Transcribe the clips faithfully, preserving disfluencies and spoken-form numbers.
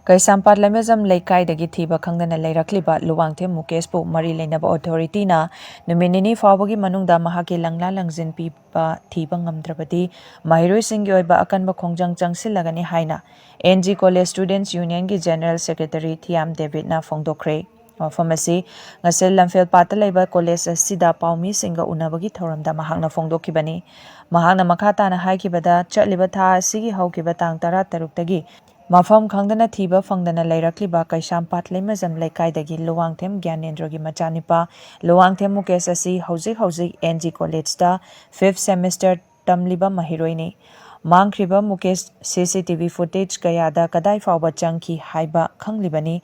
ꯀꯩꯁꯥꯝꯄꯥꯠ ꯂꯩꯃꯖꯝ ꯂꯩꯀꯥꯏꯗꯒꯤ ꯊꯤꯕ ꯈꯪꯗꯅ ꯂꯩꯔꯛꯂꯤꯕ ꯂꯨꯋꯥꯡꯊꯦꯝ ꯃꯨꯀꯦꯁꯄꯨ ꯃꯔꯤ ꯂꯩꯅꯕ ꯑꯣꯊꯣꯔꯤꯇꯤꯅ ꯅꯨꯃꯤꯠ ꯅꯤꯅꯤ ꯐꯥꯎꯕꯒꯤ ꯃꯅꯨꯡꯗ ꯃꯍꯥꯛꯀꯤ ꯂꯪꯂꯥ ꯂꯪꯖꯤꯟ ꯄꯤꯕ ꯊꯤꯕ ꯉꯝꯗ꯭ꯔꯕꯗꯤ ꯃꯍꯩꯔꯣꯏꯁꯤꯡꯒꯤ ꯑꯣꯏꯕ ꯑꯀꯟꯕ ꯈꯣꯡꯖꯪ ꯆꯪꯁꯤꯜꯂꯒꯅꯤ ꯍꯥꯏꯅ ꯑꯦꯟ ꯖꯤ ꯀꯣꯂꯦꯖ ꯁ꯭ꯇꯨꯗꯦꯟꯠꯁ ꯌꯨꯅꯤꯌꯟꯒꯤ ꯖꯦꯅꯔꯦꯜ ꯁꯦꯀ꯭ꯔꯦꯇꯔꯤ ꯊꯤꯌꯥꯝ ꯗꯦꯕꯤꯗꯅ ꯐꯣꯡꯗꯣꯛꯈ꯭ꯔꯦ꯫ ꯋꯥꯐꯝ ꯑꯁꯤ ꯉꯁꯤꯜ ꯂꯝꯐꯦꯜ ꯄꯥꯠꯇ ꯂꯩꯕ ꯀꯣꯂꯦꯖ ꯑꯁꯤꯗ ꯄꯥꯎꯃꯤꯁꯤꯡꯒ ꯎꯅꯕꯒꯤ ꯊꯧꯔꯝꯗ ꯃꯍꯥꯛꯅ ꯐꯣꯡꯗꯣꯛꯈꯤꯕꯅꯤ꯫ ꯃꯍꯥꯛꯅ ꯃꯈꯥ ꯇꯥꯅ ꯍꯥꯏꯈꯤꯕꯗ, ꯆꯠꯂꯤꯕ ꯊꯥ ꯑꯁꯤꯒꯤ ꯍꯧꯈꯤꯕ ꯇꯥꯡ ꯇꯔꯥ ꯇꯔꯨꯛꯇꯒꯤ ꯃꯐꯝ ꯈꯪꯗꯅ ꯊꯤꯕ ꯐꯪꯗꯅ ꯂꯩꯔꯛꯂꯤꯕ ꯀꯩꯁꯥꯝꯄꯥꯠ ꯂꯩꯃꯖꯝ ꯂꯩꯀꯥꯏꯗꯒꯤ ꯂꯨꯋꯥꯡꯊꯦꯝ ꯒ꯭ꯌꯥꯅꯦꯟꯗ꯭ꯔꯒꯤ ꯃꯆꯥꯅꯤꯄꯥ ꯂꯨꯋꯥꯡꯊꯦꯝ ꯃꯨꯀꯦꯁ ꯑꯁꯤ ꯍꯧꯖꯤꯛ ꯍꯧꯖꯤꯛ ꯑꯦꯟ ꯖꯤ ꯀꯣꯂꯦꯖꯇ ꯐꯤꯐ ꯁꯦꯃꯤꯁꯇꯔ ꯇꯝꯂꯤꯕ ꯃꯍꯩꯔꯣꯏꯅꯤ꯫ ꯃꯥꯡꯈ꯭ꯔꯤꯕ ꯃꯨꯀꯦꯁ ꯁꯤ ꯁꯤ ꯇꯤ ꯚꯤ ꯐꯨꯇꯦꯖ ꯀꯌꯥꯗ ꯀꯗꯥꯏ ꯐꯥꯎꯕ ꯆꯪꯈꯤ ꯍꯥꯏꯕ ꯈꯪꯂꯤꯕꯅꯤ꯫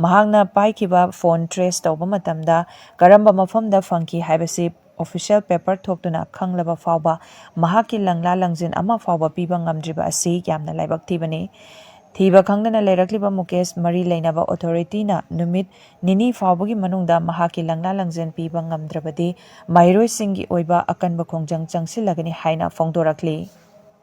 ꯃꯍꯥꯛꯅ ꯄꯥꯏꯈꯤꯕ ꯐꯣꯟ ꯇ꯭ꯔꯦꯁ ꯇꯧꯕ ꯃꯇꯝꯗ ꯀꯔꯝꯕ ꯃꯐꯝꯗ ꯐꯪꯈꯤ ꯍꯥꯏꯕꯁꯤ ꯑꯣꯐꯤꯁꯤꯌꯦꯜ ꯄꯦꯄꯔ ꯊꯣꯛꯇꯨꯅ ꯈꯪꯂꯕ ꯐꯥꯎꯕ ꯃꯍꯥꯛꯀꯤ ꯂꯪꯂꯥ ꯂꯪꯖꯤꯟ ꯑꯃ ꯐꯥꯎꯕ ꯄꯤꯕ ꯉꯝꯗ꯭ꯔꯤꯕ ꯑꯁꯤ ꯌꯥꯝꯅ ꯂꯥꯏꯕꯛ ꯊꯤꯕꯅꯤ꯫ ꯊꯤꯕ ꯈꯪꯗꯅ ꯂꯩꯔꯛꯂꯤꯕ ꯃꯨꯀꯦꯁ ꯃꯔꯤ ꯂꯩꯅꯕ ꯑꯣꯊꯣꯔꯤꯇꯤꯅ ꯅꯨꯃꯤꯠ ꯅꯤꯅꯤ ꯐꯥꯎꯕꯒꯤ ꯃꯅꯨꯡꯗ ꯃꯍꯥꯛꯀꯤ ꯂꯪꯂꯥ ꯂꯪꯖꯤꯟ ꯄꯤꯕ ꯉꯝꯗ꯭ꯔꯕꯗꯤ ꯃꯍꯩꯔꯣꯏꯁꯤꯡꯒꯤ ꯑꯣꯏꯕ ꯑꯀꯟꯕ ꯈꯣꯡꯖꯪ ꯆꯪꯁꯤꯜꯂꯒꯅꯤ ꯍꯥꯏꯅ ꯐꯣꯡꯗꯣꯔꯛꯂꯤ꯫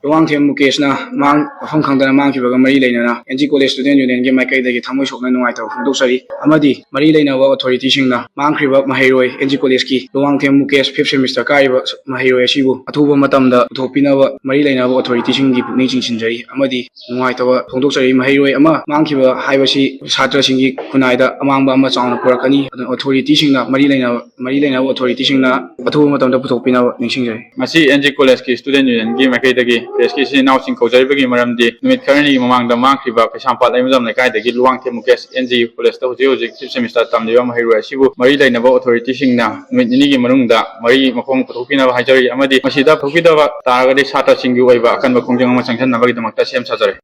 ꯂꯨꯋꯥꯡꯊꯦꯝ ꯃꯨꯀꯦꯁꯅ ꯃꯥꯡ-, ꯃꯐꯝ ꯈꯪꯗꯅ ꯃꯥꯡꯈꯤꯕꯒ ꯃꯔꯤ ꯂꯩꯅꯅ ꯑꯦꯟ ꯖꯤ ꯀꯣꯂꯦꯖ ꯁ꯭ꯇꯨꯗꯦꯟꯠ ꯌꯨꯅꯤꯌꯟꯒꯤ ꯃꯥꯏꯀꯩꯗꯒꯤ ꯊꯃꯣꯏ ꯁꯣꯛꯅ ꯅꯨꯡꯉꯥꯏꯇꯕ ꯐꯣꯡꯗꯣꯛꯆꯔꯤ ꯑꯃꯗꯤ ꯃꯔꯤ ꯂꯩꯅꯕ ꯑꯣꯊꯣꯔꯤꯇꯤꯁꯤꯡꯅ ꯃꯥꯡꯈ꯭ꯔꯤꯕ ꯃꯍꯩꯔꯣꯏ, ꯑꯦꯟ ꯖꯤ ꯀꯣꯂꯦꯖꯀꯤ ꯂꯨꯋꯥꯡꯊꯦꯝ ꯃꯨꯀꯦꯁ ꯐꯤꯐ ꯁꯦꯃꯤꯁꯇꯔ ꯀꯥꯔꯤꯕ ꯃꯍꯩꯔꯣꯏ ꯑꯁꯤꯕꯨ ꯑꯊꯨꯕ ꯃꯇꯝꯗ ꯄꯨꯊꯣꯛꯄꯤꯅꯕ ꯃꯔꯤ ꯂꯩꯅꯕ ꯑꯣꯊꯣꯔꯤꯇꯤꯁꯤꯡꯒꯤ ꯄꯨꯛꯅꯤꯡ ꯆꯤꯡꯁꯤꯟꯖꯔꯤ ꯑꯃꯗꯤ ꯅꯨꯡꯉꯥꯏꯇꯕ ꯐꯣꯡꯗꯣꯛꯆꯔꯤ꯫ ꯃꯍꯩꯔꯣꯏ ꯑꯃ ꯃꯥꯡꯈꯤꯕ ꯍꯥꯏꯕꯁꯤ ꯁꯥꯇ꯭ꯔꯁꯤꯡꯒꯤ ꯈꯨꯟꯅꯥꯏꯗ ꯑꯃꯥꯡꯕ ꯑꯃ ꯆꯥꯎꯅ ꯄꯨꯔꯛꯀꯅꯤ꯫ ꯑꯗꯨꯅ ꯑꯣꯊꯣꯔꯤꯇꯤꯁꯤꯡꯅ, ꯃꯔꯤ ꯂꯩꯅꯕ, ꯃꯔꯤ ꯂꯩꯅꯕ ꯑꯣꯊꯣꯔꯤꯇꯤꯁꯤꯡꯅ ꯑꯊꯨꯕ ꯃꯇꯝꯗ ꯄꯨꯊꯣꯛꯄꯤꯅꯕ ꯅꯤꯡꯁꯤꯡꯖꯔꯤ꯫ ꯉꯁꯤ ꯑꯦꯟ ꯖꯤ ꯀꯣꯂꯦꯖꯀꯤ ꯁ꯭ꯇꯨꯗꯦꯟꯠ ꯌꯨꯅꯤꯌꯟꯒꯤ ꯃꯥꯏꯀꯩꯗꯒꯤ ꯄ꯭ꯔꯦꯁꯀꯤ ꯏꯆꯤꯟ ꯏꯅꯥꯎꯁꯤꯡ ꯀꯧꯖꯔꯤꯕꯒꯤ ꯃꯔꯝꯗꯤ ꯅꯨꯃꯤꯠ ꯈꯔꯅꯤꯒꯤ ꯃꯃꯥꯡꯗ ꯃꯥꯡꯈꯤꯕ ꯀꯩꯁꯥꯝꯄꯥꯠ ꯂꯩꯃꯖꯝ ꯂꯩꯀꯥꯏꯗꯒꯤ ꯂꯨꯋꯥꯡꯊꯦꯝ ꯃꯨꯀꯦꯁ ꯑꯦꯟ ꯖꯤ ꯀꯣꯂꯦꯖꯇ ꯍꯧꯖꯤꯛ ꯍꯧꯖꯤꯛ ꯐꯤꯐ ꯁꯦꯃꯤꯁꯇꯔ ꯇꯝꯂꯤꯕ ꯃꯍꯩꯔꯣꯏ ꯑꯁꯤꯕꯨ ꯃꯔꯤ ꯂꯩꯅꯕ ꯑꯣꯊꯣꯔꯤꯇꯤꯁꯤꯡꯅ ꯅꯨꯃꯤꯠ ꯅꯤꯅꯤꯒꯤ ꯃꯅꯨꯡꯗ ꯃꯔꯤ ꯃꯈꯣꯡ ꯄꯨꯊꯣꯛꯄꯤꯅꯕ ꯍꯥꯏꯖꯔꯤ ꯑꯃꯗꯤ ꯃꯁꯤꯗ ꯄꯨꯊꯣꯛꯄꯤꯗꯕ ꯇꯥꯔꯒꯗꯤ ꯁꯥꯇ꯭ꯔꯁꯤꯡꯒꯤ ꯑꯣꯏꯕ ꯑꯀꯟꯕ ꯈꯣꯡꯖꯪ ꯑꯃ ꯆꯪꯁꯤꯟꯅꯕꯒꯤꯗꯃꯛꯇ ꯁꯦꯝ ꯁꯥꯖꯔꯦ꯫